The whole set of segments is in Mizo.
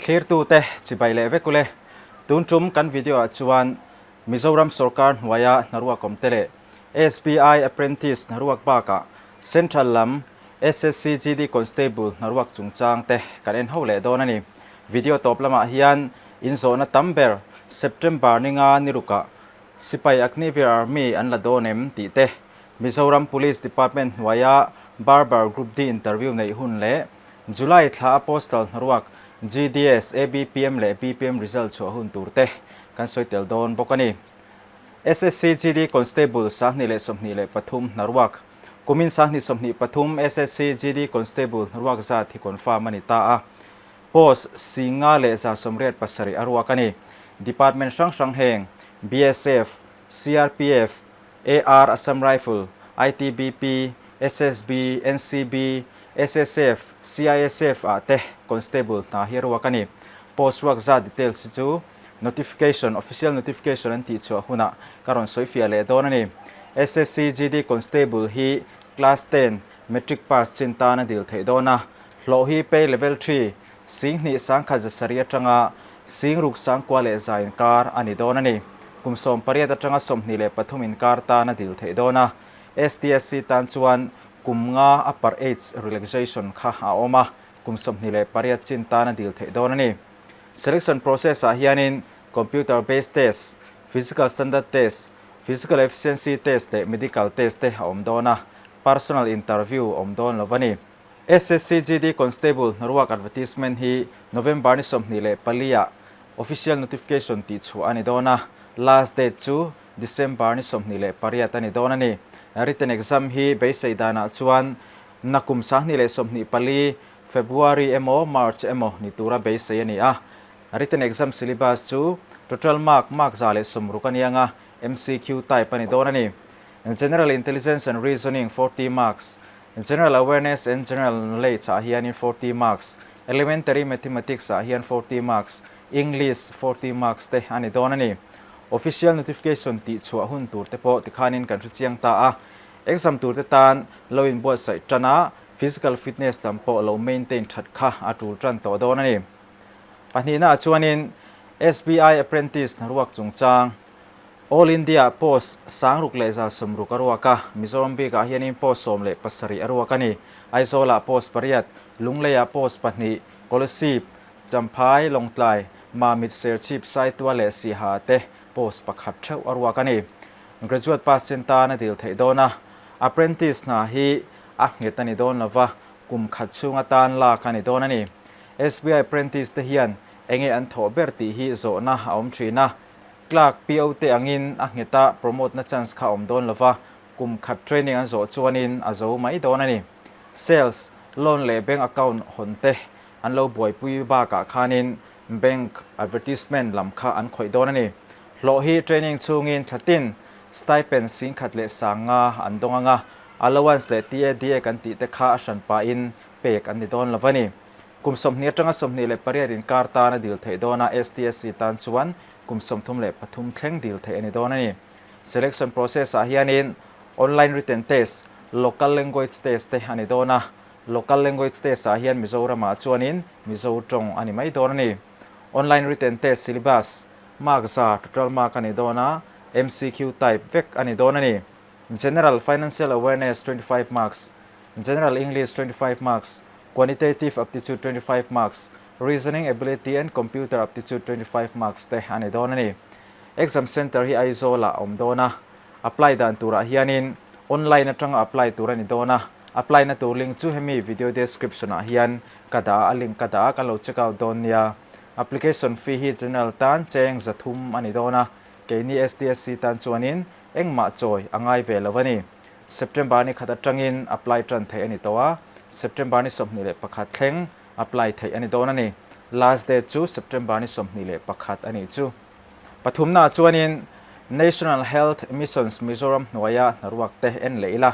Thlirtute chibai leh vek ule. Tun tum kan video ah chuan Mizoram sorkar hnuaia hnaruak awm te leh SBI Apprentice hnaruak bakah Central lam SSC GD Constable hnaruak chungchang te kan en ho leh dawn a ni. Video tawp lamah hian inzawhna tam ber September ninga ni rukah Sipai Agniveer Army an la dawn em tih te, Mizoram Police Department hnuaia Barber Group D interview neih hun leh July thla a Postal hnaruak GDS, ABPM leh BPM result chhuah hun tur te kan sawi tel dawn bawk a ni. SSC GD Constable 2023 hnaruak Kumin 2023 SSC GD Constable hnaruak zat hi confirm a ni ta a. Post 5187 a ruak a ni. Department hrang hrang heng BSF, CRPF, AR Assam Rifle, ITBP, SSB, NCB, SSF, CISF ah te Constable hna hi a ruak a ni. Post ruak zat details hi chu Notification, Official Notification an tih chhuah hunah ka rawn sawi fiah leh dawn a ni. SSC GD Constable hi Class 10, Matric pass chin tan a dil theih dawn a. Hlawh hi pay level 3, 10,000 170 atanga 6,900 inkar a ni dawn a ni. Kum 18 atanga 23 inkar tan a dil theih dawn a. STSC tan chuan kum nga upper age relaxation kha a awm a, kum 28 chin tan a dil theih dawn a ni. Selection process ah hianin computer based test, physical standard test, physical efficiency test leh medical test te a awm dawn a, personal interview a awm dawn lo a ni. SSC GD Constable hnaruak advertisement hi November ni 24 ah official notification tih chhuah a ni dawn a, last date chu December ni 28 a ni dawn a ni. Written exam hi beisei danah chuan nakum 2024 February emaw March emaw ni tura beisei a ni a. Written exam syllabus chu total mark mark 160 a ni anga MCQ type a ni dawn a ni. General Intelligence and Reasoning 40 marks, General Awareness and General Knowledge ah hianin 40 marks, Elementary Mathematics ah hian 40 marks, English 40 marks te a ni dawn a ni. Official notification tih chhuah hun tur te pawh tikhanin kan hre chiang ta a. Exam tur te tan lo inbuatsaih tan a, physical fitness lam pawh lo maintain that kha a tul tan tawh dawn a ni. Pahnihnaah chuanin SBI Apprentice hnaruak chungchang All India post 6160 a ruak a, Mizoram bikah hianin post 17 a ruak a ni. Aizawlah post 8, Lungleiah post 2, Kolasib, Champhai, Lawngtlai, Mamit, Serchhip, Saitual leh Siha te post pakhat theuh a ruak a ni. Graduate pass chin tan a dil theih dawn a, Apprentice hna hi a nghet a ni dawn lova, kum khat chhung atan lak a ni dawn a ni. SBI Apprentice te hian enge an thawh ber tih hi zawhna a awm thin a, Clerk PO te angin a ngheta promote na chance kha a awm dawn lova, kum khat training an zawh chuanin a zo mai dawn a ni. Sales, loan leh bank account hawn te an lo buaipui bakah khanin bank advertisement lam kha an khawih dawn a ni. Hlawh hi training chhungin thlatin stipend 10,500 an dawng anga, allowance leh TADA kan tih te kha a hran pahin pek an ni dawn lo a ni. Kum 20 atanga 28 inkar tan a dil theih dawn a, STSC tan chuan kum 33 thleng dil theih a ni dawn a ni. Selection process ah hianin online written test, local language test te a ni dawn a, local language test ah hian Mizoramah chuanin Mizo tawng a ni mai dawn a ni. Online written test syllabus, mark za, total mark a ni dawn a, MCQ type vek a ni dawn a ni. General Financial Awareness 25 marks, General English 25 marks, Quantitative Aptitude 25 marks, Reasoning Ability and Computer Aptitude 25 marks te a ni dawn a ni. Exam Centre hi Aizawl ah a awm dawn a, apply dan turah hianin online atanga apply tur a ni dawn a, apply na tur link chu hemi video description ah hian ka dah a, a link ka dah a, kan lo check out dawn nia. Application fee hi general tan cheng 300 a ni dawn a, keini STSC tan chuanin engmah chawi a ngai ve lo a ni. September ni khat atangin apply tan theih a ni tawh a, September ni 21 thleng apply theih a ni dawn a ni. Last date chu September ni 21 a ni chu. Pathumnaah chuanin National Health Missions Mizoram hnuaia hnaruak te en leh ila,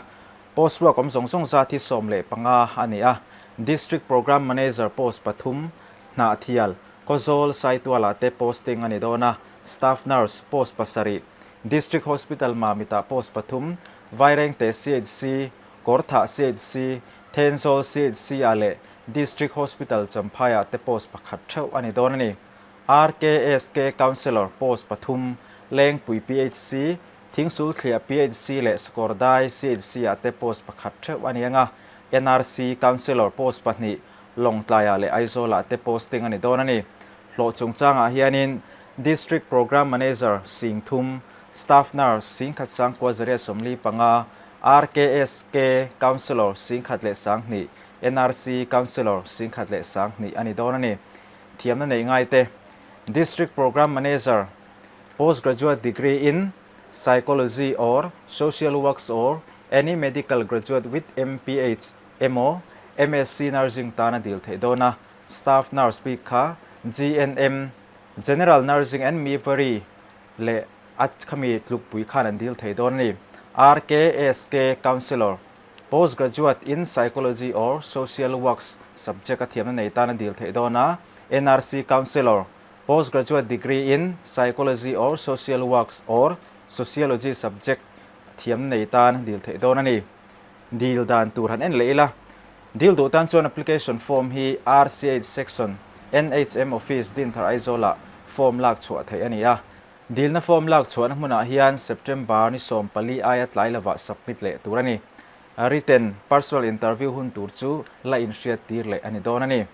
post ruak awm zawng zawng zat hi 15 a ni a, District Programme Manager post pathum, Hnahthial, Khawzawl, Saitualah te posting a ni dawn a, Staff Nurse post 7, District Hospital Mamitah post pathum, Vairengte CHC, Kawrthah CHC, Thenzawl CHC ah leh District Hospital Champhaiah te post pakhat theuh a ni dawn a ni. RKSK Councillor post pathum, Lengpui PHC, Thingsulthliah PHC leh Sakawrdai CHC-ah te post pakhat theuh a ni ang a, NRC Councillor post pahnih, Lawngtlaiah leh Aizawlah te posting a ni dawn a ni. Hlawh chungchangah hianin District Programme Manager sing thum, Staff Nurse singkhat sangkua zaria 45, RKSK Councillor singkhat leh 2000, NRC Councillor singkhat leh 2000 a ni dawn a ni. Thiamna neih ngaite District Programme Manager, Post Graduate Degree in Psychology or Social Works or any Medical Graduate with MPH emaw MSc Nursing tana dil theih dawn a, Staff Nurse bik kha GNM, General Nursing and Midwifery, leh a khami tlukpui khan an dil thei dawn a ni. RKSK Counsellor, Post Graduate in Psychology or Social Works subject a thiamna nei tan a dil theih dawn a, NRC Counsellor, Post Graduate Degree in Psychology or Social Works or Sociology subject thiamna nei tan a dil theih dawn a ni. Dil dan tur han en leh ila. Dil duh tan chuan application form hi RCH Section, NHM Office, Dinthar Aizawlah form lak chhuah theih a ni a. Dilna form lak chhuahna hmunah hian September ni 14 aia tlai lovah submit leh tur a ni. Written personal interview hun tur chu la inhriat tir leh a ni dawn a ni.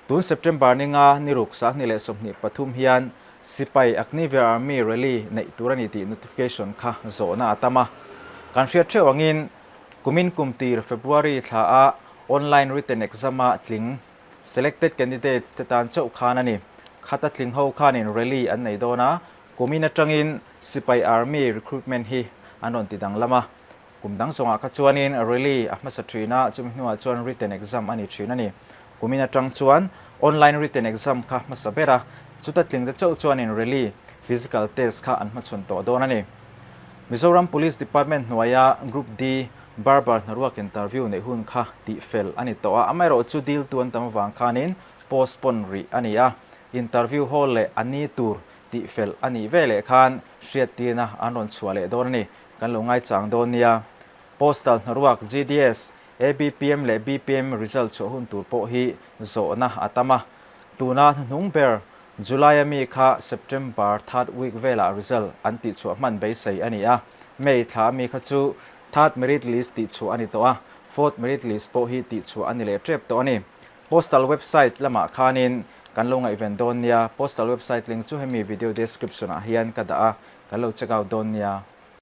Tun September ni nga ni ruk 2023 hian Sipai Agniveer Army Rally neih tur a ni tih notification kha zawhna a tam a. Kan hriat theuh angin kumin kum tir February thla a online written exam a tling selected candidates te tan chauh khan a ni. Khata tling ho khanin rally an nei dawn a, kumin atangin Sipai Army recruitment hi an rawn ti danglam a. Kum dang zawngah kha chuanin rally a hmasa thin a, chumi hnuah chuan written exam a ni thin a ni. Kumin atang chuan online written exam kha hmasa ber a, chuta tling te chauh chuanin rally physical test kha an hmachhawn tawh dawn a ni. Mizoram Police Department hnuaia Group D Barber hnaruak interview neih hun kha tih fel a ni tawh a, amaherawhchu diltu an tam avang khanin postpone rih a ni a, interview hall leh a ni tur tih fel a nih veleh khan hriattirna an rawn chhuah leh dawn a ni. Kan lo ngaichang dawn nia. Postal hnaruak GDS, ABPM leh BPM result chhuah hun tur pawh hi zawhna a tam a. Tuna hnuhnung ber July a mi kha September third week velah result an tihchhuah hman beisei a ni a. May thla a mi kha chu third merit list tihchhuah a ni tawh a, fourth merit list pawh hi tihchhuah a ni leh tep tawh a ni. Postal website lamah khanin kan lo ngaihven dawn nia. Postal website link chu hemi video description ah hian ka dah a, kan lo check out dawn nia.